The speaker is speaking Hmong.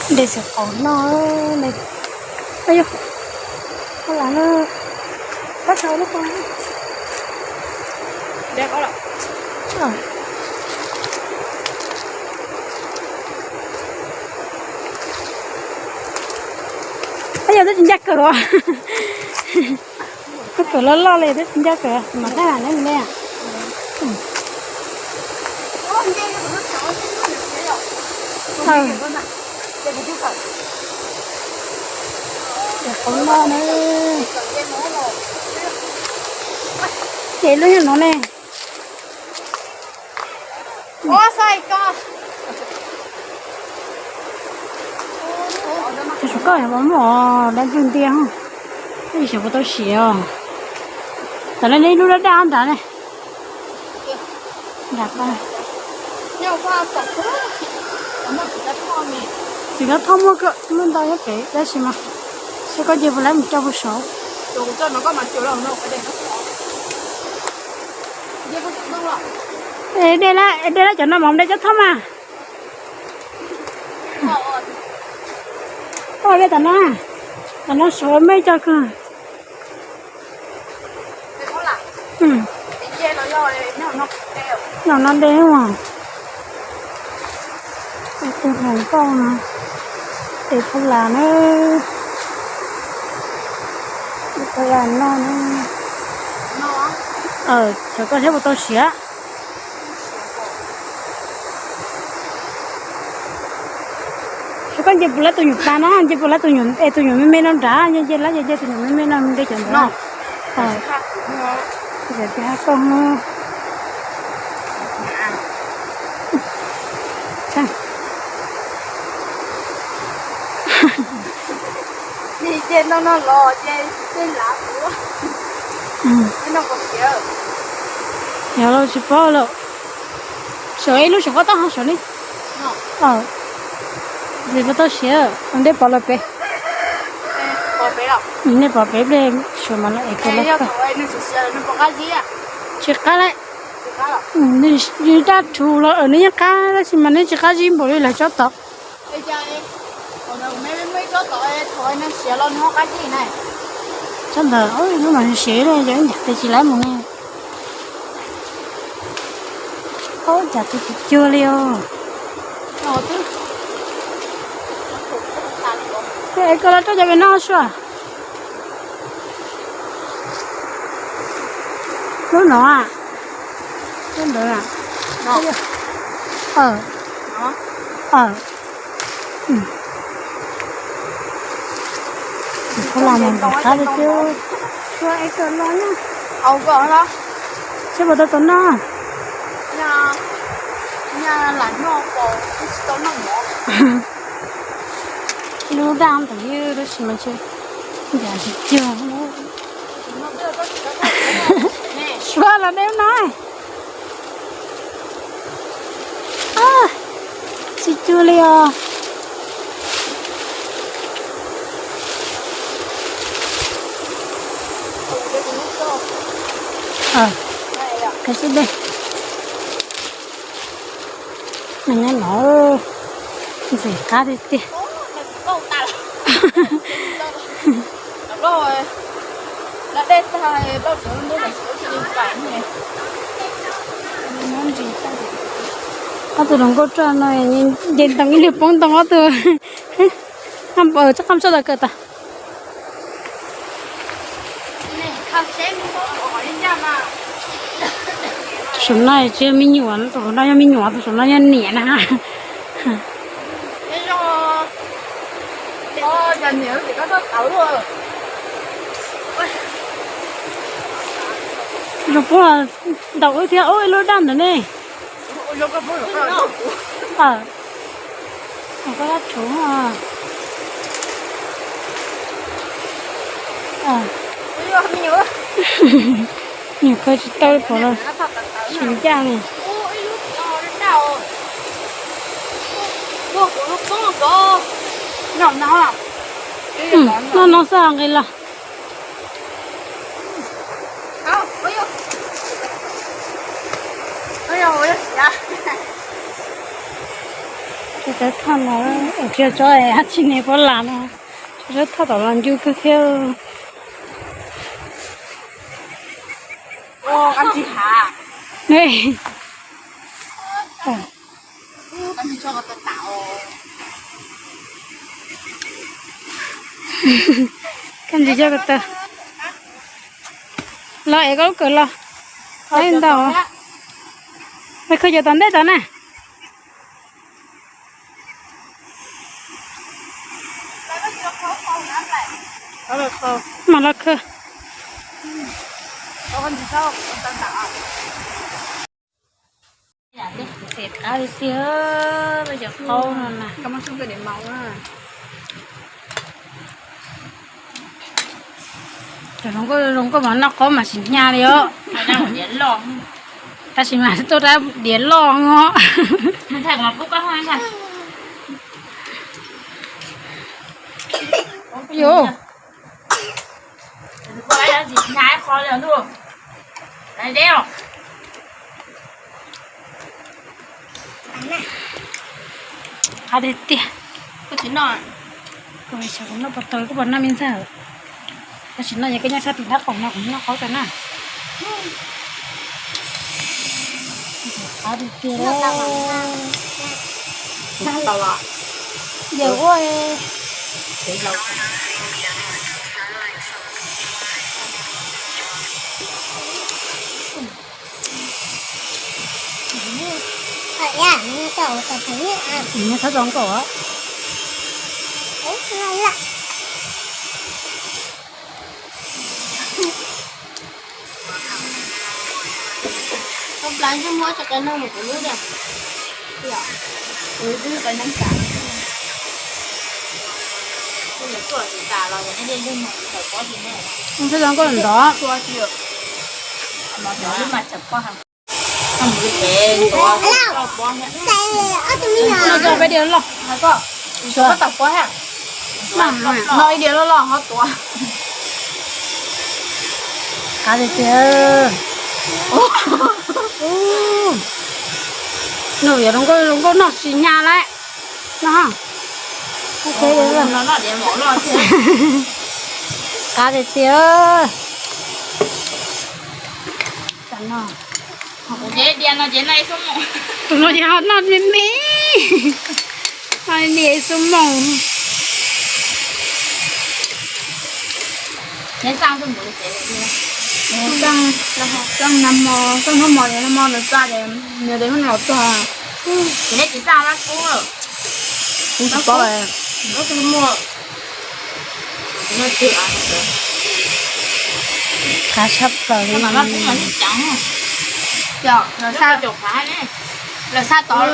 De xwm qaum noj, de, ua, lam, pab sau lub qhov. Yog twb tsis ncaj kawg los. Koj kawm loj loj li twb tsis ncaj kawg mas thaj ne ne. Qhov no ne, ces lub nyuag no ne. Ua xav ko. Cov suav koj mos mos dab ntxwg ntiag, ib xyov puas tau siav os. Tam no ne ib lub daj daj nrad ne. Nrad ko. Txiv kab thoj muaj, muaj ntau nyob pem tab sis mas saib koj nce puas laib mus coj puag saud. De, de lawm cov no mas de cov thoj mas. Toj li tam no, tam no sawv me cog kawg. Noj no de mas. Tus hluas nkauj no, tes phav las na, tes phav las no na. Xyov koj thiab puas tau siav. Xyov koj nce puas laib tus nyuam tas no, nce puas laib tus nyuam es tus nyuam me me no nrad, nce nce laib nce nce tus nyuam me me no de cov ntawd. Tsis haj koj. Yog los tsis paub lawm. Sawv ib lub sawv koj toj ho sawv li. Txiv puas tau siav, nej pom los pem. Nej pom pem ple suav mas los es koj los. Tsis qab li. Nws daj rhuv los nej yeej qab tab sis mas nej tsis qab zib npaum li lawv tsob tod. Tsob ntawd hnub no siav li yog ib ncav tes tsis laib mus ne. Ub, cas tus tsis cuag li os. Es koj los rau cov pem no sua. Lub no, lub ntawd. Koj los mus nram qab li twb. Sua es koj los na. Seb puas tau txaus noj. Lub daj ntawd tab sis mas ncav tsis cuag. Sua los de no. Tsis cuag li os. Kav tsij de. Nyob no ntxim qab tiag tiag. Ob tug hluas nkauj roj no nce ntoo ib lwg poob ntoo ob tug. Npawg txoj qab txoj tau kawm tas. Tus saum no tsis yog me nyuam, tus saum no yog me nyuam, tus saum no yog niam na. Zoo puag ntaus wb thiab ub ib lub daj ntawd ne. Koj dab rhuv. Nyuam qhuav tsis tau pom los tsis ncaj li. Noj no xwb nqis los. Tsis tau thoj no, tsis tso dab tsi ne, pob las no, tsis tau thoj tom los ncu kawg thiab. Koj ntsis coj ko taw los es koj lub kawm los. Ntau, koj cov tom ntej tod na. Mam los khawb. Qab li tiag, peb cov qaub no na. Cov hluas nkauj, hluas nkauj mas noj qaub mas tsis hnyav li os. Tab sis mas tuaj rau diav loj os. Yuav qab tiag tiag. Koj tsis noj, koj noj pov tau, koj puas noj me ntxawg? Koj tsis noj ces koj nyob sab tim dab qaum no, kuv noj qaub rau na. Qab tiag tiag. Yawm ua. Nyob txhob zoo nkauj. Koj plas ntsej muag tso qe noj mus kuv lub tiag. Ntsej zoo nkauj ntov. Noj ib diav loj loj, noj ib diav loj loj ho tuav. Qab tiag tiag. Noj yog zoo nkauj, zoo nkauj noj tsis hnyav lawm. Noj. Qab tiag tiag. Tus no ces ho noj me me, noj li ib xuab moos. Xaj nag hmo, xaj hnub hmo ces nag hmo nws xaj ces nws tes hnub no los txog. Ces neb tsis xaj lab kub lawm. Kuv tsis paub. Qab tshaj plaws li. Lawv xaj tod.